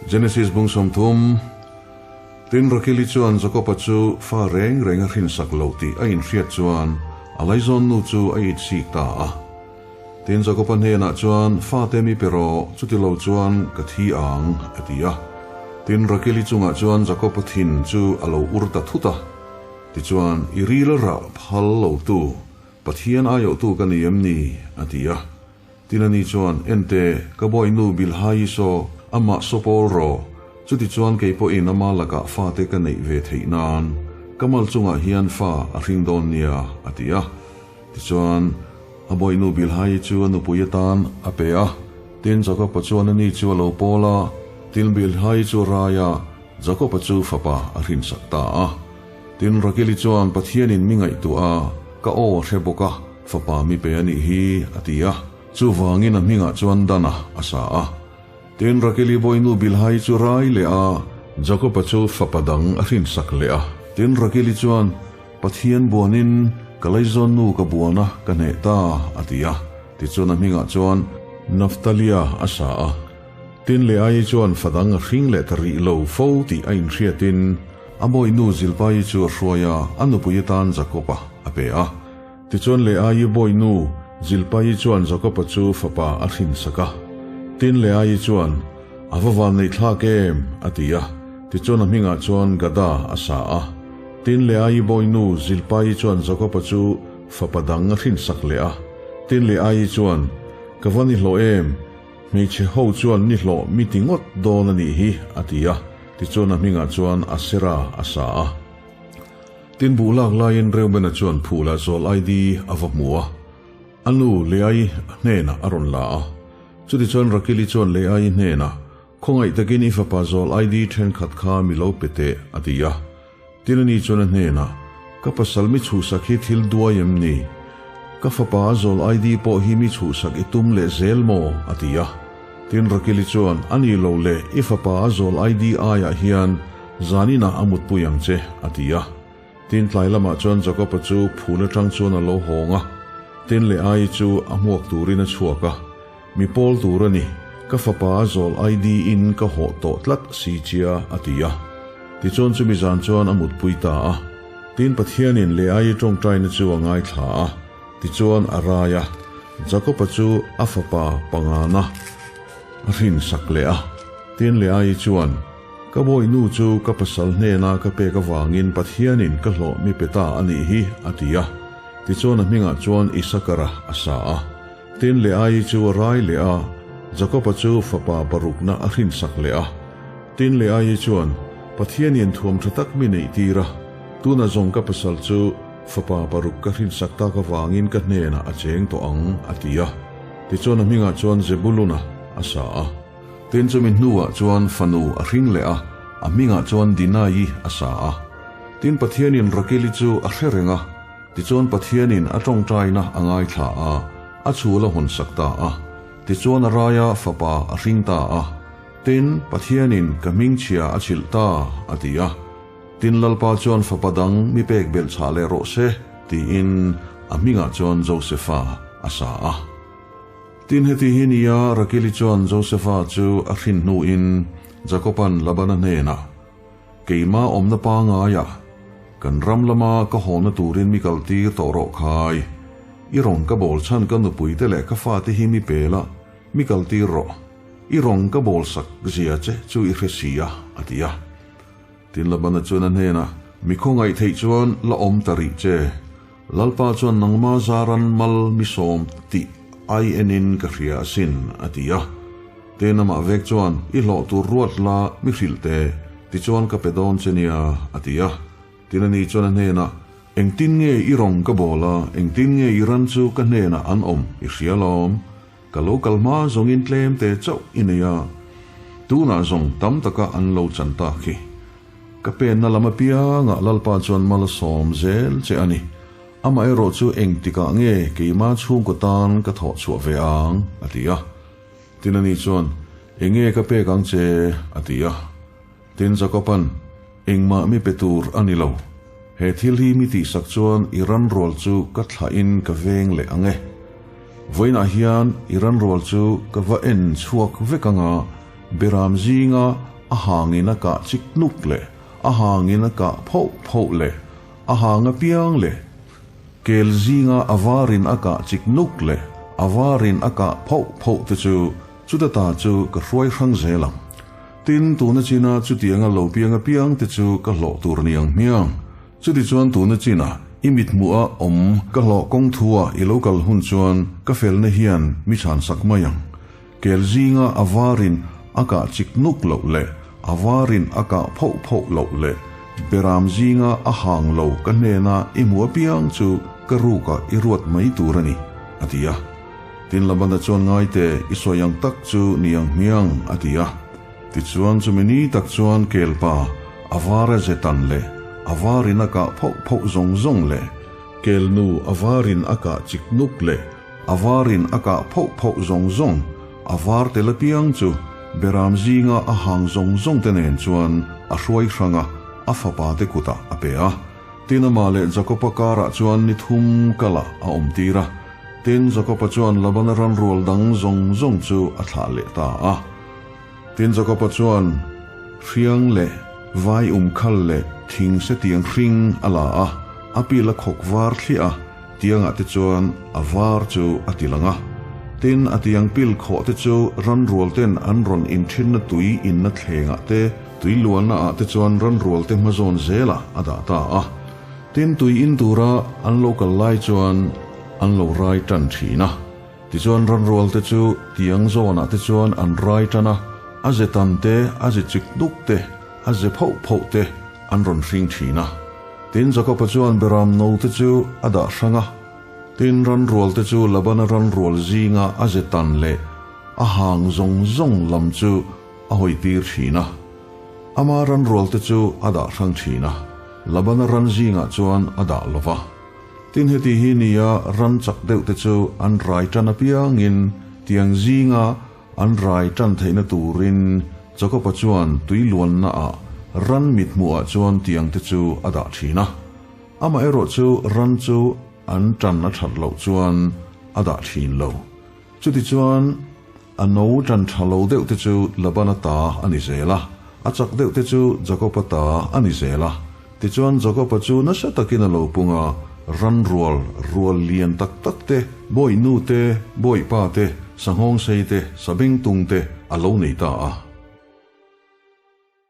Genesis bung 30, Tin Rakili chuan Jakoba chu fa reng reng a hrinsak lo tih a inhriat chuan a laizawn nu chu a itsik ta a. Tin Jakoba hnenah chuan, Fate mi pe rawh, chuti lo chuan ka thi ang, a ti a. Tin Rakili chungah chuan Jakoba thin chu a lo ur ta thut a. Tichuan, I ril rah phal lotu Pathian aiawhtu ka ni em ni? a ti a. Tin ani chuan, Ente, ka bawihnu Bilhai saw, amah saw pawl rawh. Chutichuan kei pawhin ama lakah fate ka neih ve theih nan ka mal chungah hian fa a hring dawn nia, a ti a. Tichuan, a bawihnu Bilhai chu a nupui atan a pe a. Tin, Jakoba chuan ani chu a lo pawl a. Tin, Bilhai chu a rai a, Jakoba chu fapa a hrinsak ta a. Tin, Rakeli chuan Pathianin mi ngaihtuah a, ka aw a hre bawk a, fapa mi pe a nih hi, a ti a. Chuvangin a hmingah chuan Dana a sa a. Tin, Rakeli bawinu Bilhai chu rai leh a, Jakoba chu fapa dang a hrinsak leh a. Tin, Rakeli chuan, Pathian buanin ka laizawn nu ka buan a, ka hneh ta, a ti a. Tichuan a hmingah chuan Naftalia a sa a. Tin, Leaii chuan fa dang a hring leh ta rih lo fo tih a inhriatin a bawihnu Zilpaii chu a hruai a, a nupui atan Jakoba a pe a. Tichuan Leaii bawihnu Zilpaii chuan Jakoba chu fapa a hrinsak a. Tin, Leaii chuan, A va van neih thlak em? a ti a. Tichuan a hmingah chuan Gada a sa a. Tin, Leaii bawihnu Zilpaii chuan Jakoba chu fapa dang a hrinsak leh a. Tin, Leaii chuan, Ka va ni hlawh em? Hmeichhe ho chuan ni hlawh mi ti ngawt dawn a nih hi, a ti a. Tichuan a hmingah chuan Asera a sa a. Tin buh lak laiin Reubena chuan Phula zawl ID a va hmu a. A nu Leai hnenah a rawn la a. Chutichuan Rakili chuan Leai hnenah, Khawngaih takin i fapa zawl ID thenkhat kha mi lo pe teh, a ti a. Tin ani chuan a hnenah, Ka pasal mi chhuhsak hi thil duai em ni? Ka fapa a zawl ID pawh hi mi chhuhsak i tum leh zel maw? a ti a. Tin Rakili chuan, A ni lo le, i fapa a zawl ID aiah hian zaninah a mutpui ang che, a ti a. Tin tlai lamah chuan Jakoba chu phul atang chuan a lo hawng a, tin leh ai chu a hmuak turin a chhuak a. Mi pawl tur a ni, ka fapa a zawl ID in ka hawh tawh tlat si chia, a ti a. Tichuan chumi zan chuan a mutpui ta a. Tin Pathianin Leaii tawngtaina chu a ngaithla a, tichuan a rai a. Jakoba chu a fapa pangana a hrinsak leh a. Tin Leaii chuan, Ka bawihnu chu ka pasal hnena ka pek avangin Pathianin ka hlawh mi pe ta a nih hi, a ti a. Tichuan a hmingah chuan Isakara a sa a. Tin Leaii chu a rai leh a, Jakoba chu fapa parukna a hrinsak leh a. Tin Leaii chuan, Pathianin thuam tha tak mi neih tir a, tuna zawng ka pasal chu fapa paruk ka hrinsak tak avangin ka hnenah a cheng tawh ang, a ti a. Tichuan a hmingah chuan Zebuluna a sa a. Tin chumi hnuah chuan fanu a hring leh a, a hmingah chuan Dinaii a sa a. Tin Pathianin Rakili chu a hre reng a, tichuan Pathianin a tawngtaina a ngaithla a, a chhul a hawnsak ta a. Tichuan a raia fapa a hring ta a. Tin, Pathianin ka hmingchhia a chhilh ta, a ti a. Tin Lalpa chuan fapa dang mi pek belh chhah leh rawh se, tiin a hmingah chuan Josefa a sa a. Tin, heti hi nia Rakili chuan Josefa chu a hrin hnuin Jakoba'n Labana hnenah, Keima awmna pangaiah kan ram lama ka hawna turin mi kaltir tawh rawh khai. I rawn ka bawl chhan ka nupuite leh ka fate hi mi pel a, mi kaltir rawh. I rawn ka bawl sak zia che chu i hre si a, a ti a. Tin, Labana chuan a hnenah, Mi khawngaih theih chuan la awm ta rih che. Lalpa chuan nangma zaran mal mi sawm tih ai enin ka hria asin, a ti a. Tin, amah vek chuan, I hlawh tur ruat la mi hrilh teh, tichuan ka pe dawn che nia, a ti a. Tin, ani chuan a hnenah, Engtin nge i rawn ka bawl a, engtin nge i ran chu ka hnenah an awm i hria lawm? Ka lo kal hma zawngin tlem te chauh i nei a, tunah zawng tam taka an lo chan tak hi. Ka penna lam apiangah Lalpa chuan mal a sawm zel che a ni. Amaherawh chu engtikah nge keima chhungkaw tan ka thawh chhuah ve ang? a ti a. Tin ani chuan, Enge ka pek ang che? a ti a. Tin Jakoba'n, Engmah mi pe tur a ni lo. He thil hi mi tihsak chuan i ran rual chu ka thlahin ka veng leh ang e. Vawiinah hian i ran rual chu ka va en chhuak vek ang a. beram zinga a hangin a kah chik nuk leh a hangin a kah phoh phoh leh a hang apiang leh kel zinga a varin a kah chik nuk leh a varin a kah phoh phoh te chu chuta ta chu ka hruai hrang zel ang. Tin, tuna china chutianga lo piang apiang te chu ka hlawh tur ni ang hmiang. Chutichuan tuna china i mithmuh a awm ka hlawh kawng thua i lo kal hun chuan ka felna hian mi chhansak mai ang. Kel zinga a varin a kah chik nuk loh leh a varin a kah phoh phoh loh leh beram zinga a hang lo ka hnena i hmuh apiang chu ka rukah i ruat mai tur a ni, a ti a. Tin, Labana chuan ngai teh, i sawi ang tak chu ni ang hmiang, a ti a. Tichuan chumi ni tak chuan kelpa a var a ze tan leh a varin a kah phoh phoh zawng zawng leh kelnu a varin a kah chik nuk leh a varin a kah phoh phoh zawng zawng a var tel apiang chu beram zinga a hang zawng zawng te nen chuan a hruai hrang a, a fapa te kutah a pe a. Tin amah leh Jakoba karah chuan ni thum kalah a awm tir a. Tin Jakoba chuan Labana ran rual dang zawng zawng chu a thlah leh ta a. Tin Jakoba chuan hriang leh vai um khal leh thing se tiang hring a la a, a pil a khawk var thliah a, tiangah te chuan a var chu a ti lang a. Tin a tiang pil khawh te chu ran rual ten an rawn inthinna tui inna thlengah te, Tui luanna ah te chuan ran rual te hmazawn zelah a dah ta a. Tin tui in tura an lo kal lai chuan an lo rai tan thin a. Tichuan ran rual te chu tiang zawnah te chuan an rai tan a, a ze tan te, a ze chik duk te, a ze phoh phoh te an rawn hring thin a. Tin Jakob-a chuan Beram no te chu a dah hrang a. Tin ran rual te chu Labana ran rual zinga a ze tan leh a hang zawng zawng lam chu a hawi tir thin a. Ama ran rual te chu a dah hrang thin a, Labana ran zingah chuan a dah lo va. Tin heti hi nia ran chak deuh te chu an rai tan apiangin tiang zinga an rai tan theihna turin Jakoba chuan tui luanna ah ran mithmuhah chuan tiang te chu a dah thin a. Amaherawh chu ran chu an tan a that loh chuan a dah thin lo. Chutichuan a no tan tha lo deuh te chu Labana ta a ni zel a, a chak deuh te chu Jakoba ta a ni zel a. Tichuan Jakoba chu nasa takin a lo pung a, ran rual rual lian tak tak te, bawihnu te, bawihpa te, sanghawngsei te, sabengtung te a lo nei ta a.